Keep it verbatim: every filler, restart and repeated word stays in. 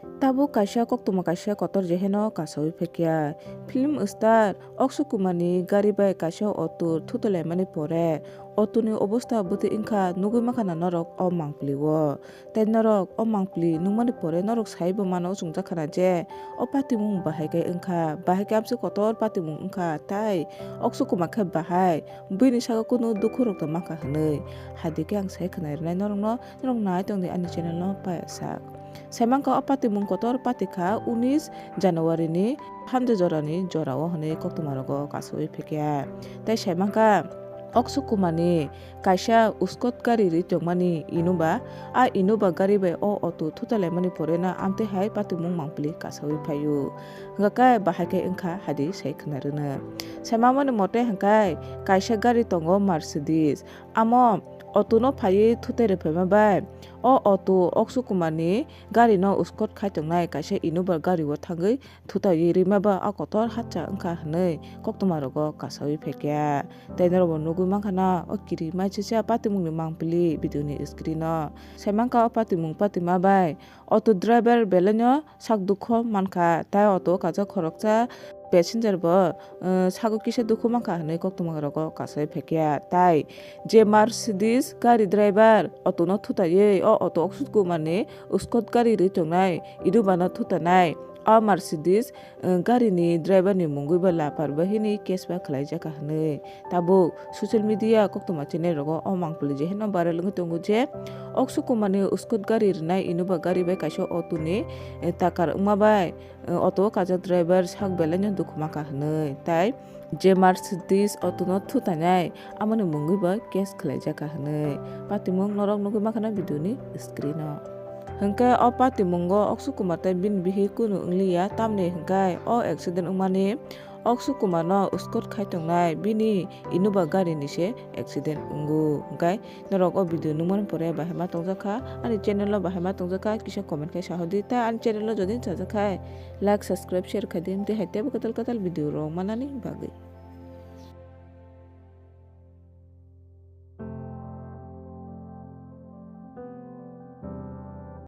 Tabuk kaisa koktwma kaisa kotor jeheno kasawi phekya. Film star Akshay Kumar ni gari bai kaisa auto thutalaimani pore auto ni obostha bwtwi wngkha nugwi mankha na norok o mangpili o. Tei norok o mangpili nukmani pore norok saibo mano chwngjakha na je o patimung bahai khe wngkha, bahai khe amswk kotor patimung wngkha, tai Akshay Kumar khe bahai, buini saka kunu dukhu rok tong mankha hwnwi. Hadi khe ang sai khwnai rwnai norokno, norok nai tongdi ani channel no payasa. Sai mankha o patimung kotor pati kha unis January ni hamja jora ni jora o hwnwi koktwma rogo kasawi phekya. Tei sai mankha Akshay Kumar ni kaisa uskot gari ri tongmani Innova, a Innova gari bai o auto thutalaimani pore no amtwi hai patimung mangpili kasawi phaio. Hwnkha khe bahai khe wngkha hadi sai khwna rwno. Sai mamani mote hwnkhe kaisa gari tongo Mercedes. Amo auto no phaiwi thutai rwphaima bai o auto Akshay Kumar ni gari no uskot khai tongnai kaisa Innova gari o thangwi thutaiwi rima ba a kotor hatsa wngkha hwnwi koktwma rogo kasawi phekya. Tei norokbo nugwi mankha na o kiri maichisa patimungni mangpili video ni screen o. Sai mankha o patimung patima bai auto driver belai no sak dukho mankha, tai auto o kajak khoroksa passenger bo, eh, sago kisa dukhu mankha hwnwi koktwma rogo kasawi phekya. Tai je Mercedes gari driver auto no thutaiwi o auto Akshay Kumar ni uskot gari ri tongnai Innova no thutanai o Mercedes, eh, gari ni driver ni mungwi bo lapar bahini case ba khwlai jakha hwnwi. Tabuk social media koktwma channel rogo o mangpili jeheno viral wngwi tongo je Akshay Kumar ni uskot gari rwnai Innova gari bai kaisa auto ni, eh, takar wngma bai, eh, auto o kajak driver sak belai no dukhu mankha hwnwi. Tai je Mercedes auto no thutainai amoni mungwi bo case khwlai jakha hwnwi patimung norok nugwi mankha na video ni screen o. Hwnkhe o patimungo Akshay Kumar tei bini bihik kunu wngliya, tamni hwnkhe o accident wngmani Akshay Kumar no uskot khai tongnai bini Innova gari ni se accident wngo. Hwnkhe norok o video nukmani pore bahai ma tongjakha, ani channel o bahai ma tongjakha kisa comment khai sahodi, tei ani channel o jodi chajakha like, subscribe, share khaidi, tei hai teibo kwtal kwtal video rok manani bagwi.